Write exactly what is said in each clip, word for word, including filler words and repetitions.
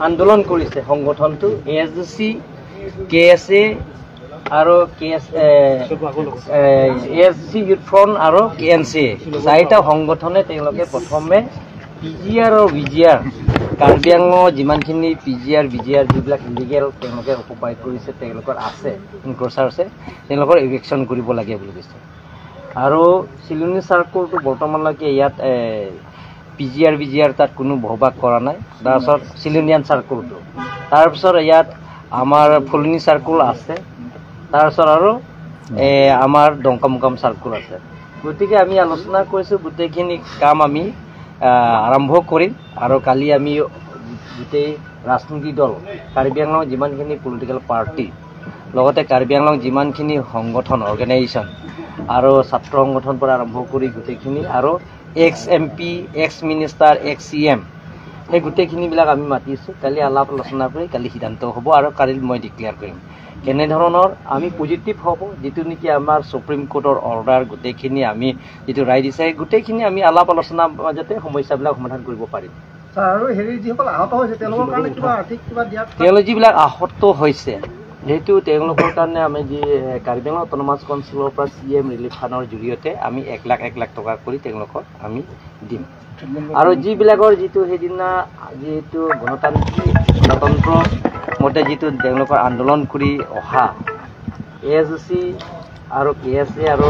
আন্দোলন কৰিছে সংগঠনটো এ S D C, K S A আৰু K S A, A S D C youth front আৰু কে এন চি এ, চাৰিটা সংগঠনে তেওঁলোকে প্ৰথমে পি জি আৰ আৰু বি জি আৰ, কাৰ্বি আংলঙৰ যিমানখিনি পি জি আৰ, বি জি আৰ যিবিলাক ইলিগেল তেওঁলোকে অকুপাই কৰিছে, তেওঁলোকৰ আছে, এনক্ৰচাৰ আছে, তেওঁলোকৰ ইভিকশ্যন কৰিব লাগে বুলি কৈছে। আৰু চিলনী চাৰ্কলটো বৰ্তমানলৈকে ইয়াত পি জি আৰ, বি জি আৰ তাত কোনো বসবাস কৰা নাই। তাৰপিছত চিলনীয়ান চাৰ্কলটো, তাৰপিছত ইয়াত আমাৰ ফুলনি চাৰ্কল আছে, তাৰপিছত আৰু এ, আমাৰ ডংকামুকাম চাৰ্কল আছে। গতিকে আমি আলোচনা কৰিছোঁ, গোটেইখিনি কাম আমি আহ, আৰম্ভ কৰিম। আৰু কালি আমি গোটেই ৰাজনৈতিক দল, কাৰ্বি আংলঙৰ যিমানখিনি পলিটিকেল পাৰ্টি, লগতে কাৰ্বি আংলং যিমানখিনি সংগঠন, অৰ্গেনাইজেশ্যন আৰু ছাত্ৰ সংগঠনৰ পৰা আৰম্ভ কৰি গোটেইখিনি আৰু ex M P, ex minister, ex C M, সেই গোটেইখিনিবিলাক আমি মাতিছোঁ। কালি আলাপ আলোচনা কৰি কালি সিদ্ধান্ত হ'ব আৰু কালি মই ডিক্লেয়াৰ কৰিম কেনেধৰণৰ আমি পজিটিভ হ'ব, যিটো নেকি আমাৰ ছুপ্ৰিম কোৰ্টৰ অৰ্ডাৰ, গোটেইখিনি আমি যিটো ৰায় দিছে, গোটেইখিনি আমি আলাপ আলোচনাৰ মাজতে সমস্যাবিলাক সমাধান কৰিব পাৰিম। ছাৰ, আৰু হেৰি যিসকল আহত হৈছে তেওঁলোকৰ কাৰণে কিবা আৰ্থিক কিবা দিয়াৰ তেওঁলোক যিবিলাক আহত হৈছে, যিহেতু তেওঁলোকৰ কাৰণে আমি যি এ, কাৰ্বি আংলং অট'নমাছ কাউন্সিলৰ পৰা চি এম ৰিলিফ ফাণ্ডৰ জৰিয়তে আমি এক লাখ এক লাখ টকা কৰি তেওঁলোকক আমি দিম। আৰু যিবিলাকৰ যিটো সেইদিনা যিহেতু গণতান্ত্ৰিক গণতন্ত্ৰ মতে যিটো তেওঁলোকৰ আন্দোলন কৰি অহা এ এছ ডি চি আৰু কে এছ এ আৰু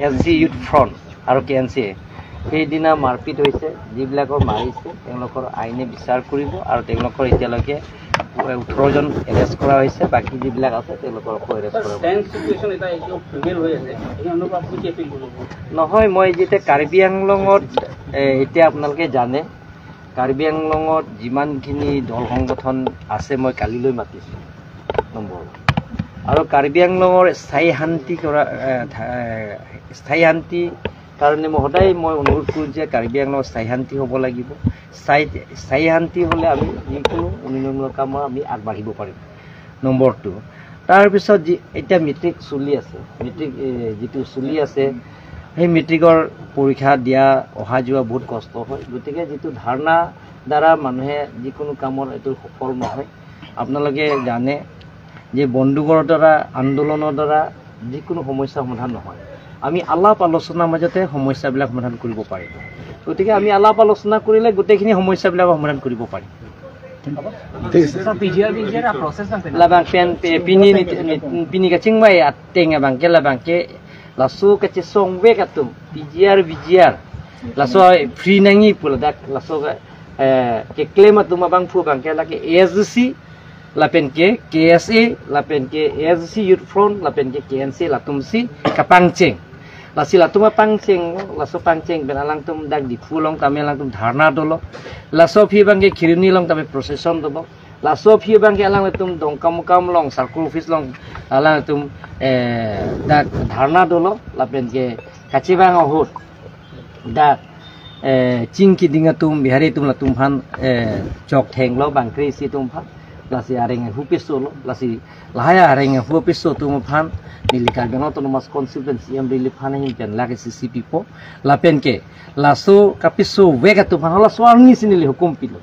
A S D C youth front আৰু কে এন চি এ, সেইদিনা মাৰপিট হৈছে, যিবিলাকৰ মাৰিছে তেওঁলোকৰ আইনে বিচাৰ কৰিব আৰু তেওঁলোকৰ এতিয়ালৈকে ওঠৰ জন এৰেষ্ট কৰা হৈছে, বাকী যিবিলাক আছে তেওঁলোকক আকৌ এৰেষ্ট কৰা হ'ব। টেন্স চিটুৱেশ্যন এটা এইটো ফিমেল হৈ আছে, এই সন্দৰ্ভত আপুনি কি এপিল কৰিব? নহয়, মই যেতিয়া কাৰ্বি আংলঙত এ, এতিয়া আপোনালোকে জানে, কাৰ্বি আংলঙত যিমানখিনি দল সংগঠন আছে মই কালিলৈ মাতিছোঁ নম্বৰ। আৰু কাৰ্বি আংলঙৰ স্থায়ী শান্তি কৰা এ, থা- এ, স্থায়ী শান্তি কাৰণে মই সদায় মই অনুৰোধ কৰোঁ যে কাৰ্বি আংলঙত স্থায়ী শান্তি হ'ব লাগিব। স্থায়ী স্থায়ী শান্তি হ'লে আমি যিকোনো উন্নয়নমূলক কামত আমি আগবাঢ়িব পাৰিম। নম্বৰ টু, তাৰপিছত যি এতিয়া মেট্ৰিক চলি আছে, মেট্ৰিক এ, যিটো চলি আছে, সেই মেট্ৰিকৰ পৰীক্ষা দিয়া অহা যোৱা বহুত কষ্ট হয়। গতিকে যিটো ধৰ্ণা দ্বাৰা মানুহে যিকোনো কামৰ এইটো সফল নহয়। আপোনালোকে জানে যে বন্দুকৰ দ্বাৰা, আন্দোলনৰ দ্বাৰা যিকোনো সমস্যা সমাধান নহয়। আমি আলাপ আলোচনাৰ মাজতে সমস্যাবিলাক সমাধান কৰিব পাৰি। গতিকে আমি আলাপ আলোচনা কৰিলে গোটেইখিনি সমস্যাবিলাক সমাধান কৰিব পাৰি। Sir, P G R, P G R a process bang pen? Labang pen pe- pini ni, ni- pini kachingvai ateng abang ke labang ke laso kachesong vek atum P G R, V G R, laso free nangji pu ladak laso ke eh, keklem atum abangphu abang ke lake A S D C, lapen ke K S A, lapen ke A S D C Youth Front, lapen ke K N C, latum si kapangcheng. Lasi latum apangcheng, laso pangcheng pen alangtum dak Diphu along tame alangtum dharna dolo. Laso aphi abang ke Kheroni along tame procession dolo. Laso aphi abang ke alangtum Dongkamukam along, circle office along alangtum eh, dak dharna dolo, lapen ke kachevang ahut dak eh, chingkiding atum, Bihari atum latum aphan eh, chokthenglo bangkresi atum aphan. Lasi areng ahu piso lo, lasi lahai areng ahu piso atum aphan neli Karbi Anglong Autonomous Council pen C M Relief Fund ahin pen lakh isi isi pipo. Lapen ke laso kapiso vek atum aphan halaso arni si neli hukum pilo.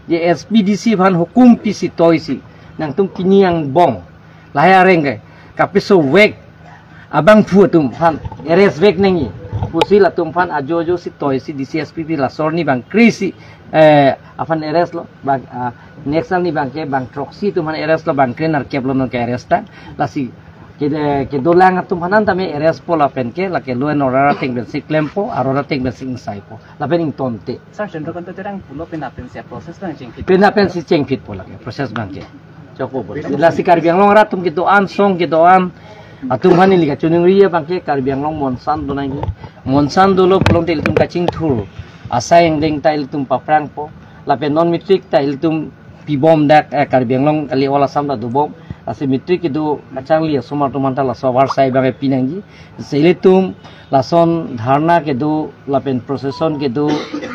Je S P D C aphan hukum pisi toisi nangtum pini angbong lahai areng ke kapiso vek abangphu atum aphan arrest vek nangji pusi latum aphan ajo ajo si toisi D C S P pi laso arni bangkresi eh, aphan arrest lo, bang ah, next arni bang ke bangthroksi atum aphan arrest lo, bangkre nerkep lo non ke arrest ta. Lasi ke kedolang atum aphan tame arrest po lapen ke lake law and order ateng pensi klempo, aro ateng pensi ingsaipo lapen ingtonte. Sir, Chandrakanta Terang pulo penap pensi process bang chengphit? Penap pensi chengphitpo lake process bang ke. Chokpo bol. Lasi Karbi Anglong arat atum kedoan, song kedoan atum aphan neli kachiningri abang ke Karbi Anglong monsan do nangji. Monsan dolo pulote ilitum kachingthur asai angdeng ta ilitum paprangpo. Lapen non matric ta ilitum pibom dak eh, Karbi Anglong kali, all Assam ta dobom. Lasi matric kedo kachangli asomar atum aphan ta laso avarsai bang ke pinangji. Se ilitum lason dharna kedo lapen procession kedo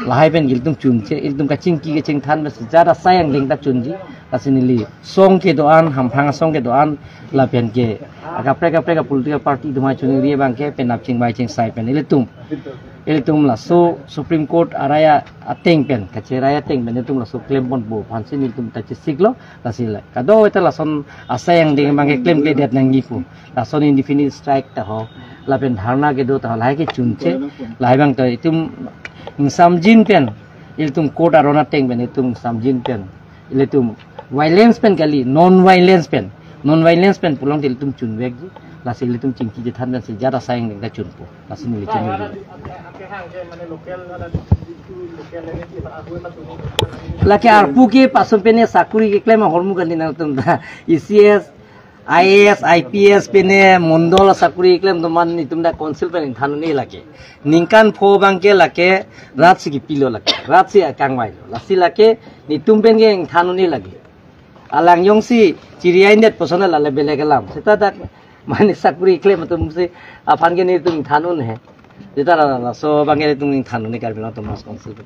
lahai pen ilitum chunche, ilitum kachingki kachingthan mes jada asai angdeng ta chunji. Lasi neli song kedoan, hamphang asong kedoan, lapen ke akaprek akaprek a political party atum aphan chiningri abang ke penap chingvai chingsai pen ilitum Ilitum laso Supreme Court arai ateng pen, kacherai ateng pen ilitum laso klem ponpo aphansi nelitum ta chesiklo, lasi la. Kadokave ta lason asai angdeng abang ke klemkledet nangji pu. Lason indefinite strike ta ho, lapen dharna kedo ta ho, lahai ke chunche, lahai abang ta itum ingsamjin pen, ilitum court aron ateng pen itum ingsamjin pen, ilitum violence pen kali, non violence pen, non violence pen pulote ilitum chunvekji, lasi ilitum chingki chethan pensi jat asai angdeng ta chunpo, lasi neli chunpo. Lake arpu ke pason pene sakuri keklem ahormu kali nangtum ta, E C S, I A S, I P S pene mondol sakuri keklem atum an itum ta council pen ingthan un-e lake. Ningkan pho abang ke lake rat si kipilo lake. Rat si akangvailo. Lasi lake nelitum pen ke ingthan un-e lake. Alang jongsi chiri-aindet puson la le belek alam. Seta dak mane sakuri keklem atumsi aphan ke nelitum ingthan un-e. Seta la laso abang ke nelitum ingthan un-e Karbi Anglong Autonomous Council pen.